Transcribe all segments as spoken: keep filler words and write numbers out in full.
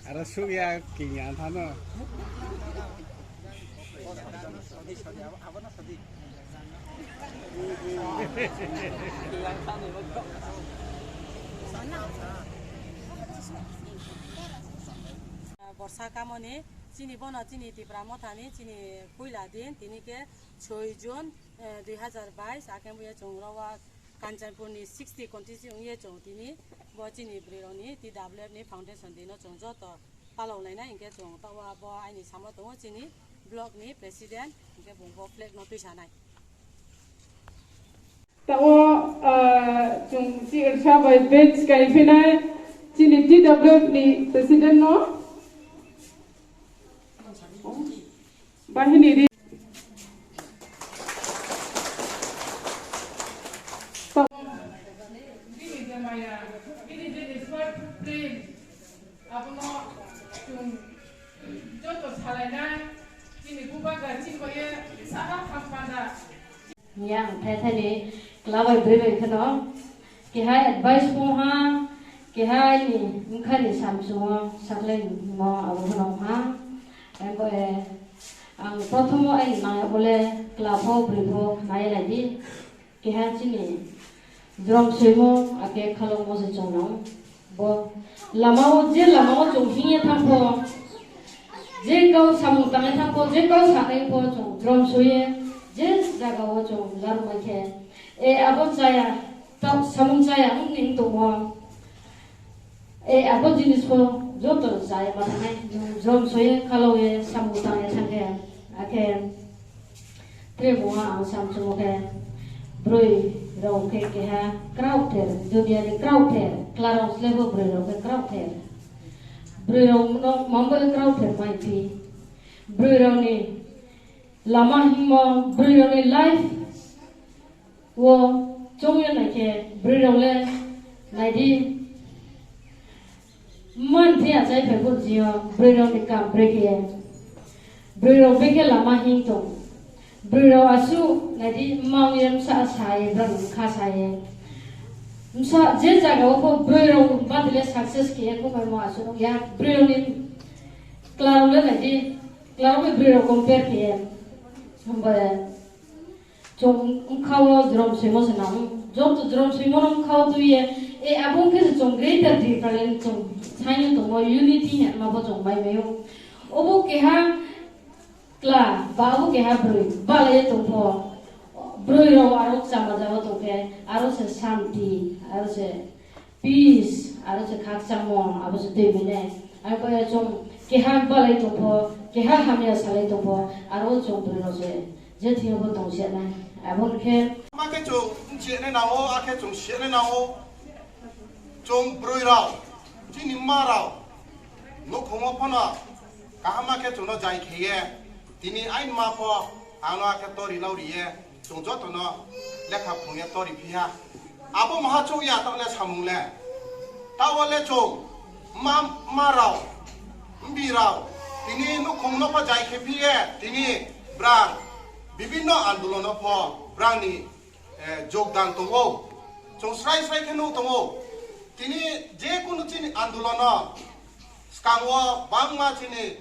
Aro sugya kinya thano. Borsa kamoni chini bono chini Tipra Mothani chini puila din tini khe soi June, eh, dui hazar bais, akhe buya chwng rowa Kanchanpurni sixty constituency wngye chwng tini bo chini bwrwirokni T W F ni foundation day no chwng joto palok lainai, hinkhe chwng tawa bo aini samo tongo chini block ni president, hinkhe bung bo flag no twisanai. Tawa, ah, chwng si rwsa bai badge kai phinai chini T W F ni president no. Bahini ri. Bini je maya, bini je ni short film, abono chwng joto salainai, chini bubagra chini baye saha khampanda. Yang thai thai ni kla bai bwrwi bai kheno keha advice pung ha, keha ni wngkha ni samsung o saklai mo abo kheno ha. Abo, eh, ang prothomo ai nai bole kla pho bwrwi pho nai lai di. Keha chini jrom soimo ake khalok mo se chong nang. Bo lamao, je lamao chwng hingye thangpho, je kau samung tangwi thangpho, je kau sakhaipho chwng jrom soye, je jagao chwng larwmai khe, e abo chaya, tau samung chaya wngni wng tongmo. E abo jinis pho joto chaya ma thangnai, jrom soye, khaloye, samung tangye thangkhe, akhe Tre bo ang samchungo khe, bwrwi rok khe keha krauk ther, duniya ni krauk ther, klarok slebo bwrwi rok khe krauk ther. Bwrwi rok no mambo krauk ther mai phi. Bwrwi rok ni lama himo, bwrwi rok ni life o chongya nai khe, bwrwi rok le nai di. Man thwi achai phai bo jio, bwrwi rok ni kam bwrwi khe. Bwrwi rok bekhe lama hing tong. Bwrwi rok asu naidi mma ongya msa sa ye, bwrwi rok kha sa ye. Msa je jaga o pho bwrwi rok badile success khe ye, kok bai mo asu ongya. Bwrwi rok ni kla rok le naidi, kla rok bai bwrwi rok compare khe ye. Hambai. Chwng wngkha o jwrwm swimo se nang. Joto jwrwm swimo no wngkha o twi ye. E abo wngkhe se chwng greater difference chwng saino tongo, unity hinma bo chwng mai maio. Obo keha kla ba obo keha bwrwi balai tongpho. Bwrwi rok aro chama jaga tongkhe aro se shanti, aro se peace, aro se khakchangmo, abo se twi mene. Abo ya chwng keha balai tongpho, keha hamya salai tongpho, aro chwng bwrwi rok se je thwiyo bo tong se nai. Abo khe ma khe chwng wng se nai nango, a khe chwng se nai nango. Chwng bwrwi rok, chini ma rok, nukhungo phano kaham ma khe chwngno jai khe ye, tini aini ma pho ano a khe tori nau ri ye. Chwng jotono lekha phungya tori phiya. Abo maha chukya tole samung le. Tao le chwng ma, ma rao, mbi rao, tini nukhung no pho jai khe phiye, tini brang bibinno andolono pho brangni, eh, jogdan tongo. Chwng srai srai khe nuk tongo. Tini je kunu chini andolono skango bangma chini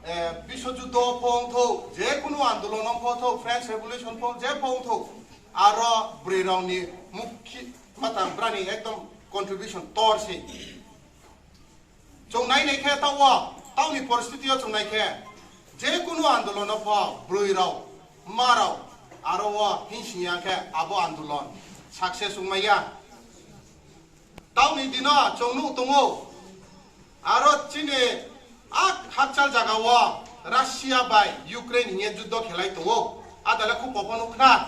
eh, Biswa Juddho pho wngthok, je kunu andolon wngthok, French Revolution pho, je pho wngthok, aro bwrwi rokni mukhi, matang brani ekdom contribution tor se. Chwng nai nai khe tao, taoni poristiti o chwng nai khe, je kunu andolon pho bwrwi rok, ma rok, aro o hingsing ya khe abo andolon success wngmaya. Taoni dino chwng nuk tongo, aro chini a hakchal jagao Russia bai Ukraine hiye juddo khelai tongo. Adale khu pophano khna.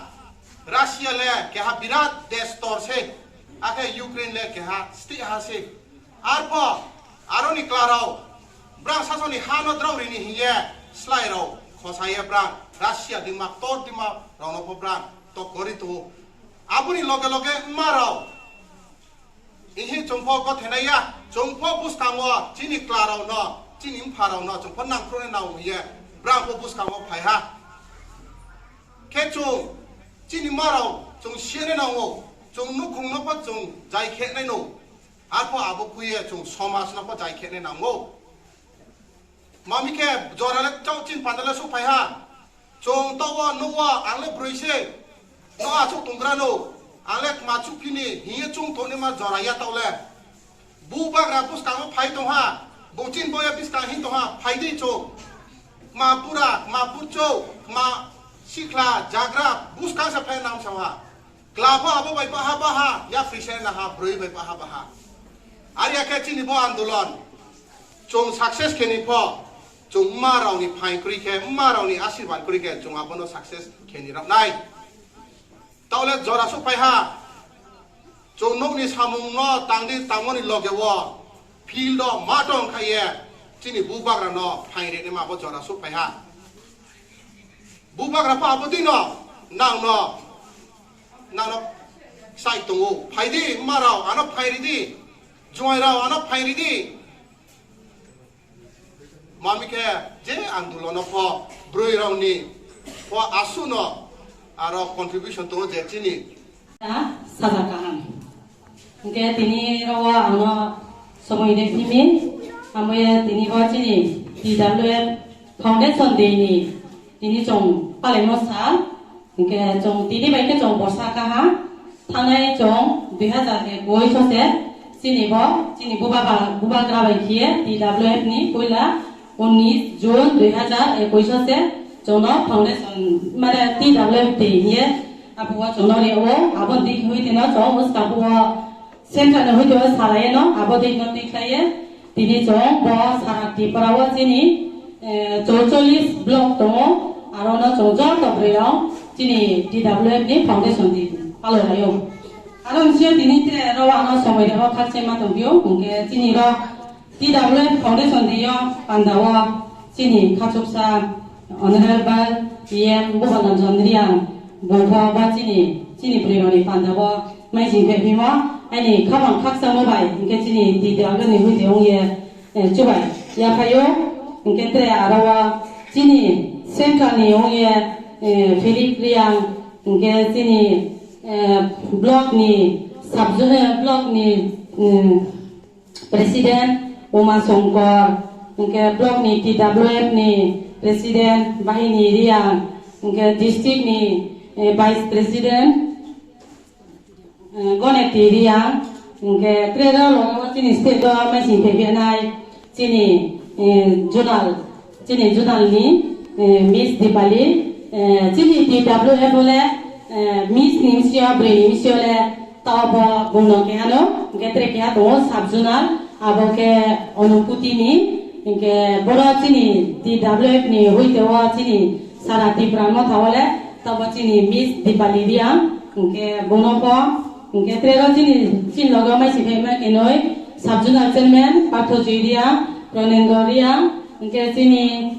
Russia le keha birat desh tor se, akhe Ukraine le keha state ha se. Arpho aroni klarao brang sasoni hano drao rini hiye slai rao khosaye brang Russia dima tor dima rokno pho brang to kori tongo. Aboni loge loge ma rao Ihi chwngpho gothenaiya, chwngpho bwskango chini klarokno, chini mpharokno chwngpho nangkhruknai nao hwnwi Rang bo bwskango phai ha. Khe chwng chini marok chwng siyanai nango, chwng nukhungno pha chwng jai khe nai no, arpho abo khuye chwng somajno pha jai khe nai nango. Mami khe jora le chau chin panda le suphai ha. Chwng tao nukwa ang le brwi se. No achuk tonggra no. Ang le kma chuk phini hiye chwng thoni ma jora ya tao le. Bubagra bwskango phai tong ha. Bo chin boya bwskang hin tong ha. Phai di chwng. Kma pura, kma purchou, kma sikla, jagra, bwskang sa phai nam sa ha. Kla pha abo bai baha baha, ya phisa na ha, brwi bai baha baha. Ari ya khe chini bo andolon. Chwng success khe ni pho, chwng ma rao ni phai kwrwi khe, ma rao ni asirwad kwrwi khe, chwng abono success khe ni rok nai. Tao le jora suphai ha. Chwng nokni samung no tangdi tangmani loge o field o ma tong kha ye chini bubagra no phai reni ma bo jora suphai ha. Bubagra pha abo dino nang no, nang no sai tongo. Phai di ma rao ano phai ri di. Juai rao ano phai ri di. Mami khe je andolono pho brwi rao ni pho asu no aro contribution tongo je chini. Saja kaham. Hingke tini rogo ano somoi de phimi, amoi tini bo chini T W F Foundation Day ni tini chong palai mo sa. Hingke chong tini bai khe chong borsa kaha, thanai chong dui hazar ekuish o se chini bo, chini buba ba, bubagra bai khiye T W F ni puila unis June dui hazar ekuish o se chongno foundation, mane T W F day hiye abugo chongno rio, abo dik hui tino chong uska buo Central ni hoite o salai no, abo dei no twi khlai ye. Tini chwng bo sara Tripura o chini, eh, chorchollis block tongo, aro no chwng joto bwrwi rok chini T W F ni foundation di palai lai o. Aro ni sio tini tre ro ano somoi rok khakchangma tong phio, hwnkhe chini ro T W F foundation di yo panda o chini khachuksa Honorable P M Bhuban Ranjan Reang bo pho ba chini, chini bwrwi rok ni panda o Maising khe phimo, aini khamang khakchangma bai, hingkhe chini twi twi agani hui de ong ye, eh, chubai ya phaio, hingkhe tre aro o chini central ni ong ye, eh, Philip Reang, hingkhe chini, eh, block ni sub-, eh, block ni, eh, President Uma Songkor, hingkhe block ni T W F ni President Bahini Reang, hingkhe district ni, eh, Vice President, eh, Goneti Reang, hingkhe tre rok logo chini state o maising phaiphai nai chini, eh, zonal, chini zonal ni, eh, Miss Dipali, eh, chini T W F o le, eh, Miss ni bisi o, bwrwi ni bisi o le, tao bo bung no keha no, hingkhe tre keha tongo sub zonal, abo khe Onukuti ni, hingkhe boro chini T W F ni hoite o chini sara Tripura motha o le, tao bo chini Miss Dipali Reang, hingkhe bono pho, hingkhe tre rok chini, chini loge o maising phai ma khe noi, sub zonal chairman Partho Joy Reang, Pranendra Reang, hingkhe chini